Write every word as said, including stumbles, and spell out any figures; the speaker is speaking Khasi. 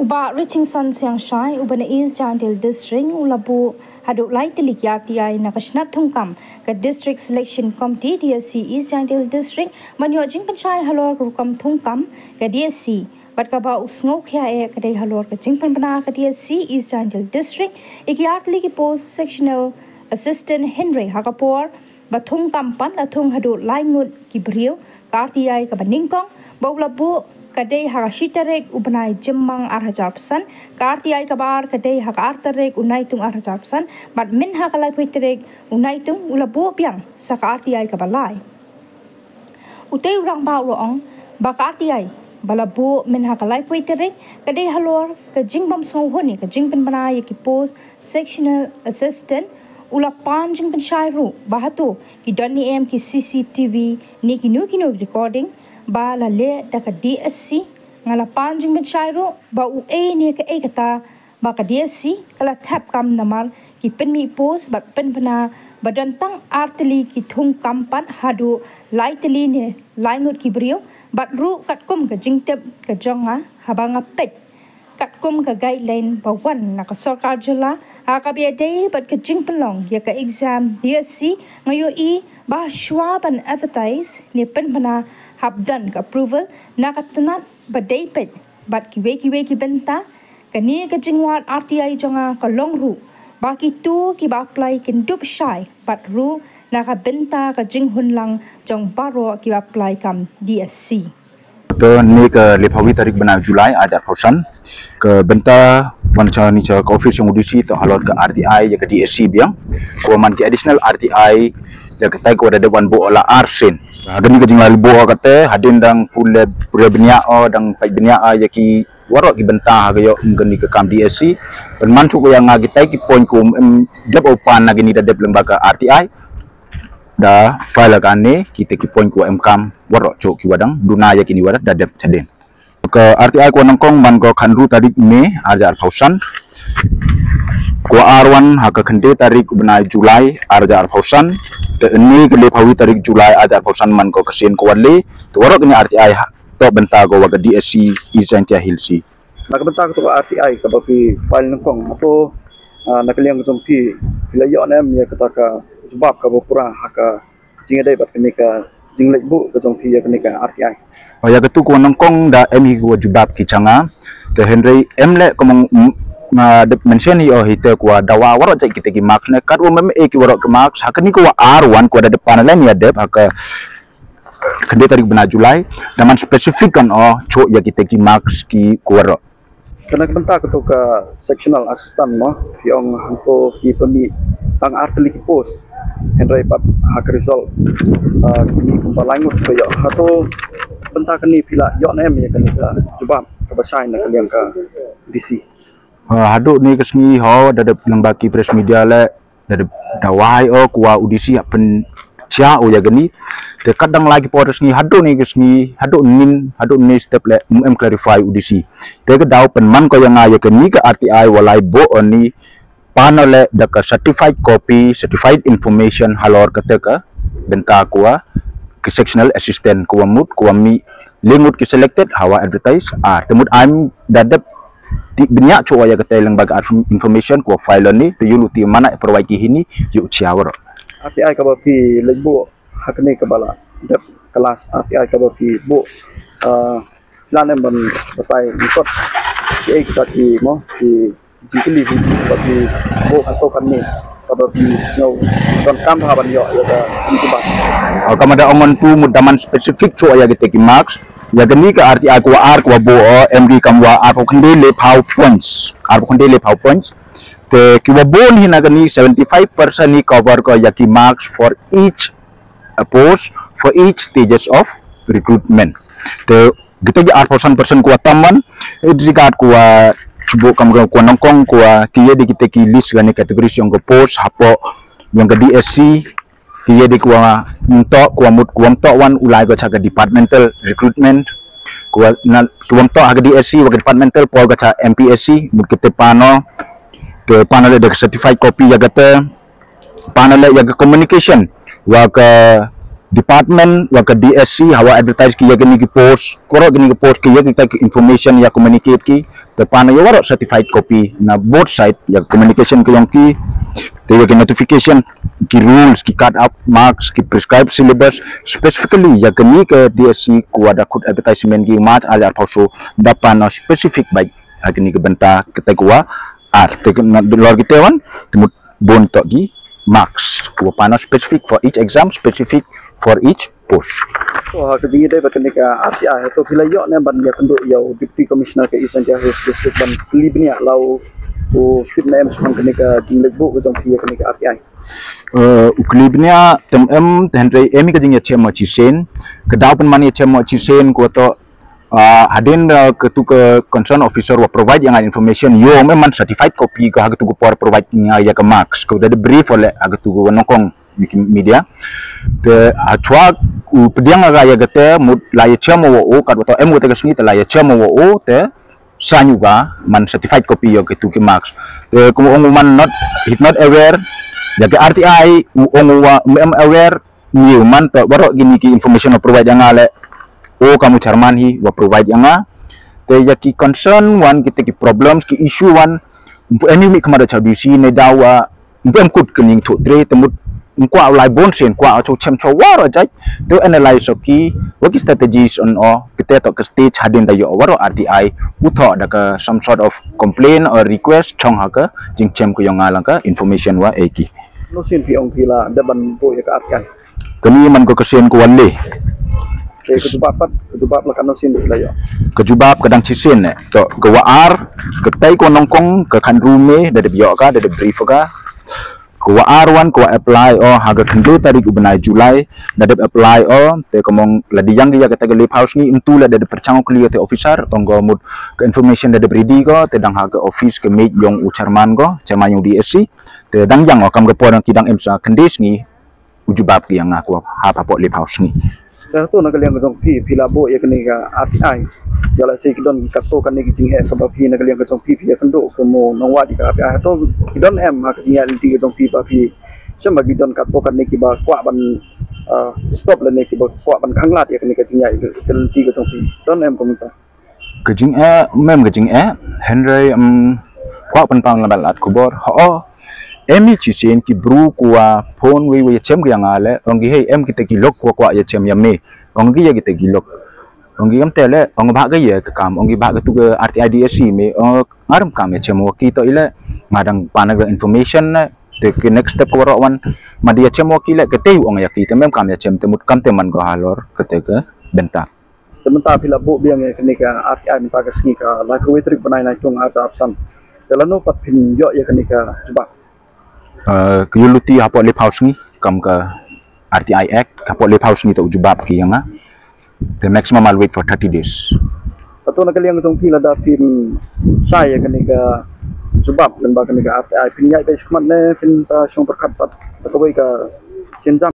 Bah Richingson Siangshai, uba na East Jaintia District, u la buh haduh lai tylli ki R T I na ka shnat thungkam ka District Selection Committee, D S C, East Jaintia District, ban ïoh jingpynshai halor ka rukom thungkam ka D S C. Bad kaba u sngewkhia eh ka dei halor ka jingpynbna ka D S C East Jaintia District ïa ki ar tylli ki post Sectional Assistant, hynrei ha ka por ba thungkam pat la thung haduh lai ngut ki briew. Ka R T I kaba nyngkong ba u la buh ka dei ha ka shi tarik u bnai Jymmang ar hajar arphew san. Ka R T I kaba ar ka dei ha ka ar tarik u Naitung ar hajar arphew san, bad myn ha ka laiphew tarik u Naitung u la buh biang sa ka R T I kaba lai. Utei u rangbah u la ong ba ka R T I ba la buh myn ha ka laiphew tarik ka dei halor ka jingbym sngewhun ïa ka jingpynbna ïa ki post Sectional Assistant. U la pan jingpynshai ruh ba hato ki don ne em ki C C T V ne kino kino recording ba la leh da ka D S C. Nga la pan jingpynshai ruh ba uei ne kaei kata ba ka D S C ka la thep kam namar ki pynmih post bad pynbna ba don tang ar tylli ki thungkam pat haduh lai tylli ne lai ngut ki briew. Bad ruh katkum ka jingtip ka jong nga, haba nga peit katkum ka guideline ba wan na ka sorkar jylla ha kaba ïadei bad ka jingpynlong ïa ka exam D S C, nga ïohi ba shuwa ban advertise ne pynbna hap don ka approval na ka tnat ba dei peit bad kiwei kiwei ki bynta. Kane ka jingwad R T I jong nga ka long ruh ba kito kiba apply kin dup shai bad ruh na ka bynta ka jinghun lang jong baroh kiba apply kam D S C. To, ni ka laiphew tarik bnai July ar hajar arphew san, ka bynta wan sha ni sha ka office jong u D C to halor ka R T I ïa ka D S C biang, ko man ki additional R T I ïa katai ko da dep wan buh la arsien. Ha kane ka jinglai buh kata hadien dang pule pule bniah o dang pait bniah ïa ki waroh ki bynta ha ka ïoh kane ka kam D S C. Pynman shuh ïa nga kitai ki point ko em dep o pan na kine da dep lyngba ka R T I. Da file kane kita ki point ko em kam waroh shuh ki wadang duna ïa kine waroh da dep chadien. Ka R T I ko nyngkong man ko khatynru tarik May ar hajar arphew san. Ko ar wan ha ka khyndai tarik bnai July ar hajar arphew san. Te ni ka laiphew tarik July ar hajar arphew san man ko ka sien ko wale. Te waroh kine R T I ha to bynta ko wa ka D S C East Jaintia Hills. Na ka bynta ka to R T I kaba phi file nyngkong, ato na ka liang ka jong phi phi la ïoh ne em ïa kata ka jubab kaba pura ha ka jingïadei bad kane ka jingleit buh ka jong phi ïa kane ka R T I? Oh, ïa katu ko nyngkong da em hi ko jubab ki cha nga. Te hynrei em leh kumno nga dep mention hi o hi te ko dawa waroh jait kita ki marks ne kat wa mem e ki waroh ki marks ha kane ko wa ar wan ko da dep pan leh ïa dep ha ka khyndai tarik bnai July, da man specific kan o shuh ïa kita ki marks ki ko waroh. Kane ka bynta ka to ka sectional assistant mo, phi ong hangto ki pynmih tang ar tylli ki post. Hynrei pat ha ka result ki mih kumba lai ngut ko ïoh. Hato bynta kane phi la ïoh ne em ïa kane ka jubab kaba shai na ka liang ka D C? Haduh ne ka sngi ho da dep lyngba ki press media leh da dep dawa hi o ko wa u D C ha pynshai o ïa kane. Te kat dang lai ki por ka sngi haduh ne ka sngi haduh nin haduh ne step leh em clarify u D C. Te ka daw pynman ko ïa nga ïa kane ka R T I wa lai buh o ni pan o leh da ka certified copy, certified information halor kata ka bynta ko wa ka sectional assistant ko wa mut ko wa mih lai ngut ki selected ha wa advertise ar. Te mut am da dep ti bniah shuh ïa kata lyngba ka information ko wa file o ni te ïulu ti mana provide ki hi ni ïu chia waroh. R T I kaba phi leit buh ha kane kaba la dep ka last R T I kaba phi buh, la ne ban batai ni kot ki ei kita ki mo ki jingkylli ba ki buh hato kane kaba ki sngew donkam ha ban ïoh ïa ka jingkylli ba. Ka ma da ong ngan tu mut da man specific shuh ïa kita ki marks ïa kane ka R T I ko wa ar ko wa buh o em ki kam wa arphew khyndai laiphew points, arphew khyndai laiphew points. Te ki wa buh ni na kane seventy five percent ni cover ko ïa ki marks for each a post for each stages of recruitment. Te kita ki arphew san percent ko wa tam man, it regard ko wa shu buh kam ko wa nyngkong ko wa ki ïa di kita ki list kane categories ïong ka post hapoh ïong ka D S C. Ki ïa di ko wa ym toh ko wa mut ko wa ym toh wan u lai ko cha ka departmental recruitment. Ko wa na ko wa ym toh ha ka D S C wa ka departmental por ko cha M P S C mut kita pan o. Te pan o leh da ka certified copy ïa kata. Pan o leh ïa ka communication wa ka department wa ka D S C ha wa advertise ki ïa kine ki post, ko waroh kine ki post ki ïa kita ki information ïa communicate ki. Te pan ïa waroh certified copy na both side, ïa communication ka jong ki, te ïa ki notification, ki rules, ki cut off marks, ki prescribed syllabus, specifically ïa kane ka D S C ka wa da khot advertisement ki March ar hajar arphew saw, da pan specific bad ïa kane ka bynta kata ka wa ar. Te ka na lor kita wan, te mut bun to ki marks ka wa pan specific for each exam, specific for each post. So ha ka jingïadei bad kane ka R T I, to phi la ïoh ne ban ïakynduh ïa u Deputy Commissioner ka East Jaintia Hills District ban kylli bniah la u, u tip ne em shaphang kane ka jingleit buh ka jong phi ïa kane ka R T I? Eh, u kylli bniah te ym em, te hynrei em hi ka jingïachem ma shisien. Ka daw pynman ïachem ma shisien ka wa to, ah, hadien da katu ka concern officer wa provide ïa nga information, ïoh me man certified copy ka ha katu ka por provide ïa nga ïa ka marks, ka da brief o le ha katu ka nyngkong media. Te ha chwa u pdiang ïa ka ïa kata, mut la ïachem wa o, kat wa to em kata ka sngi, te la ïachem wa o, te sa nyu ka man certified copy ïa katu ki marks. Te kum ong u man not, he's not aware ïa ka R T I, u ong u wa em aware, ni u man to waroh kini ki information wa provide ïa nga le, o kam u chairman hi wa provide ïa nga. Te ïa ki concern wan, kita ki problems, ki issue wan, mpu eni mi khmat da cha D C ne daw wa mpu em kut ka ning thu tre, te mut mkwah u lai bun sien, kwah u chem cho waroh jait, te analyze o ki wa ki strategies on o, kita to ka stage hadien da ïoh waroh R T I, u thoh da ka some sort of complaint or request chong ha ka jingchem ka jong nga lang ka information wa e ki. No sien phi ong phi la da ban buh ïa ka R T I? Kani man ko ka sien ko wan le. Te ka jubab pat, ka jubab la ka no sien la ïoh? Ka jubab ka dang shisien ne. To ka wa ar, ka tai ko nyngkong ka khan rume, da dep ïoh ka, da dep brief ka. Ka wa ar wan, ka wa apply o ha ka khyndai tarik u bnai July, da dep apply o, te ka mong la di ïang ïa kata ka le phew sngi, ntu la da dep pyrchang o kli te officer, ong ko mut ka information da dep ready ko, te dang ha ka office ka mej jong u chairman ko, chairman jong D S C, te dang ïang o kam ka por ki dang em sa khyndai sngi, u jubab ki ïa nga ko hap hapoh le phew sngi. Te to na ka liang ka jong phi, phi la buh ïa kane ka R T I. Ïa la se ki don kato kane ki jingeh kaba phi na ka liang ka jong phi, phi ïakynduh kum u nongwad ïa ka R T I. To ki don em ha ka jingïaid lynti ka jong phi ba phi shem ba ki don kato kane kiba kwah ban, ah, stop lane kiba kwah ban khanglad ïa kane ka jingïaid lynti ka jong phi? Don em kumta? Ka jingeh, mem ka jingeh, hynrei, em, kwah pynpaw na bad lad khubor. Ho, em hi shisien ki bru kwah phone wei wei ïa chem ki ïa nga le, ong ki hei em kita ki lok kwah kwah ïa chem ïa me. Ong ki ïa kita ki lok. Ong ki em te le, ong bah ka ïa ka kam, ong ki bah ka tu ka R T I D S C me, ong ngarem kam ïa chem wa ki to ile, nga dang pan ka information ne, te ki next step ka waroh wan, ma di ïa chem wa ki le, ka te ong ïa ki, te mem kam ïa chem, te mut kam te man ko halor, ka te ka bynta. Te mynta phi la buh biang ïa kane ka R T I mynta ka sngi ka lai kawei tarik bnai Naitung ar hajar arphew san. Te lano pat phin ïoh ïa kane ka jubab? Eh, ka ïoh luti hapoh le phew sngi kam ka R T I Act, hapoh le phew sngi to u jubab ki ïa nga. The maximum I'll wait for thirty days. Kato na ka liang jong phi lada phin shai ïa kane ka jubab lyngba kane ka R T I, phin ïaid beit shakhmat ne phin sa shong pyrkhat pat da kawei ka sienjam?